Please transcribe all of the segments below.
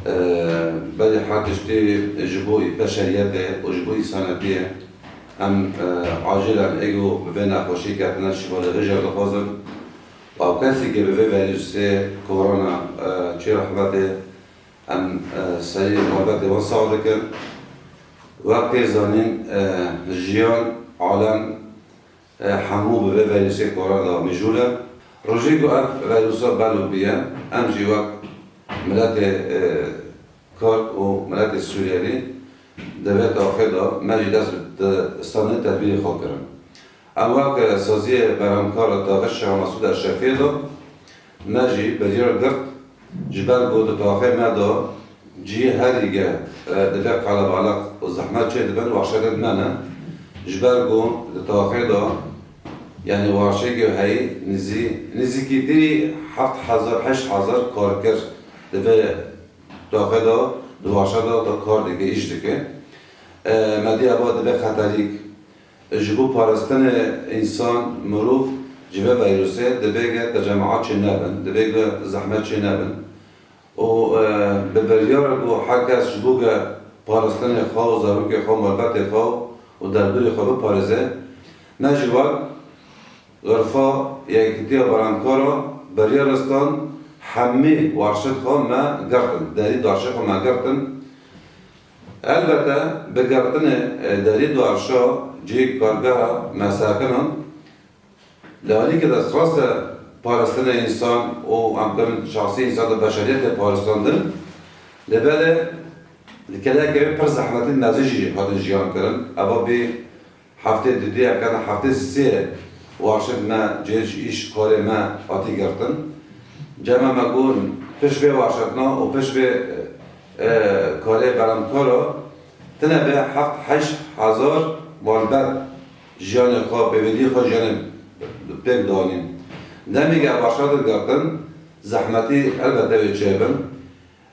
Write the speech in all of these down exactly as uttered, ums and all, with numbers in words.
E, Belê her tiştî ji bo beşeriyetê û ji bo însanetiyê em, e, acilen êgo bi vê nexweşî ketine şîfa, lê vê jî dixwazin ew kesî ke bi vê vîrusê korona, e, çê rehmetê, em, e, serî muhabbetê wan sax dikin. Wek tê zanîn, e, jiyan, alem, e, hemû bi vê vîrusê korona de mijûl e. Rojê ku ev vîrusa belo bûye, em jî wek miletê, e, Kurd û miletê Sûriyelî di vê taxê de me jî dest bi standê tedbîrê xwe kirin. Em wek, e, Saziyê Berhemkar a Taxê Şêx Mesûd Eşrefiyê de me jî biryar girt, ji ber ku di taxê me de cihê herî ge, e, dibe qelebalix û zehmet çê dibin, wahşetê dimene. Ji ber ku di taxê de, yanî wahşekê heyî nizî-, nizîkîtî heft hezar, heşt hezar karker di vê taxê de, di wahşe de, de kar dike, îş dike. E, me dî eva dibe xeterîk. Ji bo parastinê însan, mirov ji vê vîrusê dibê ge tecemaat çê nebin, dibê ge zehmet çê nebin. Û, e, bi biryar bû her kes ji bo ge parastinê xwe û zarokê xwe, malbatê xwe û derdorê xwe biparêze. Me jî wek Xirfa Yekîtiya Beramkara biryar stand, hemî warşet xwe me girtin, derî darşê xwe me girtin. Elbete bi girtinê, e, derî darşa cihê kargeha me sekinan, li alîkê de rast e parastinê însan û em kirin şexsî însan de beşeriyetê paristandin. Lê belê li kelekê pir zehmetî mezin jî hatin jiyan kirin. Eva bî heftê dudiyê, em kene heftê sisiyê warşet me cihê ji îş karê me hatî girtin. Cema me got, pişt vê warşetna û pişt vê, e, karê Beramkara tine be heft heşt hezar malbat jiyanê xwe, pêvendiyê xwe jiyanê pêk danîn. Demê ge warşet girtin, zehmetî elbette wê çêbin.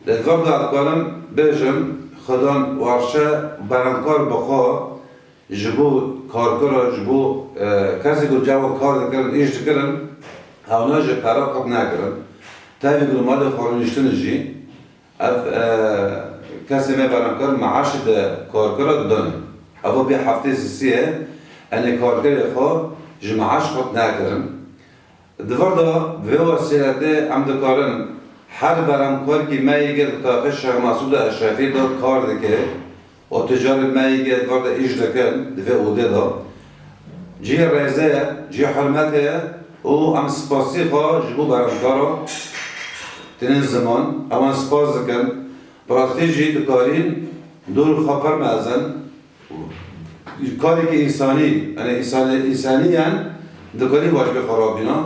Li vir de dikarim bêjim, xudan warşe Beramkar bi xwe ji bo karkira, ji bo, e, kesê ku ceva kar dikirin, îş dikirin, hewna ji pere qut nekirin. Tevî ku li malê xwe rûniştin jî, ev, e, kesê me Beramkar meaşê de karkira didane. Eva bê heftê sisiyê, enê karkerê xwe ji meaş qut nekirin. Di vir de, bi vê wesîletê em dikarin her berhemkarkî me yê ke di taxê Şêx Mesûd Eşrefî de kar dike û ticarê me yê ke di vir de îş dikin di vê odê de, cihê rêzê ye, cihê hurmetê ye û em spasî xwe ji bo berhemkara tînin ziman, ewan spas dikin. Bi rastî jî dikarîn dor xwe pir mezin, karekî însanî, yanî însanî, însanî yen dikarî wajibê xwe rabîna.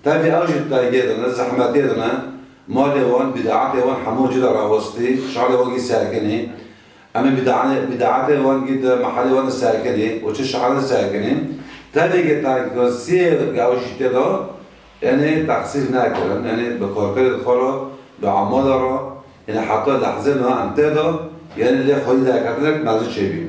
Tevî ew jî taygê de ne, zehmetê de ne, malê wan, bîdaetê wan hemû cî de rawestî, şalê wan gî sekinî. Em ê bîdaetê, bîdaetê wan gî di mehelê wan de sekinî û çi şehran de sekinî. Tevî ke taykasiyê ew jî tê de, Yanî texsîr nekirin, yanî bi korkerê xwe re, bi amala re, yanî heta lehzê niha em tê de, yanî lê xwedî derketinek mezin çêbî.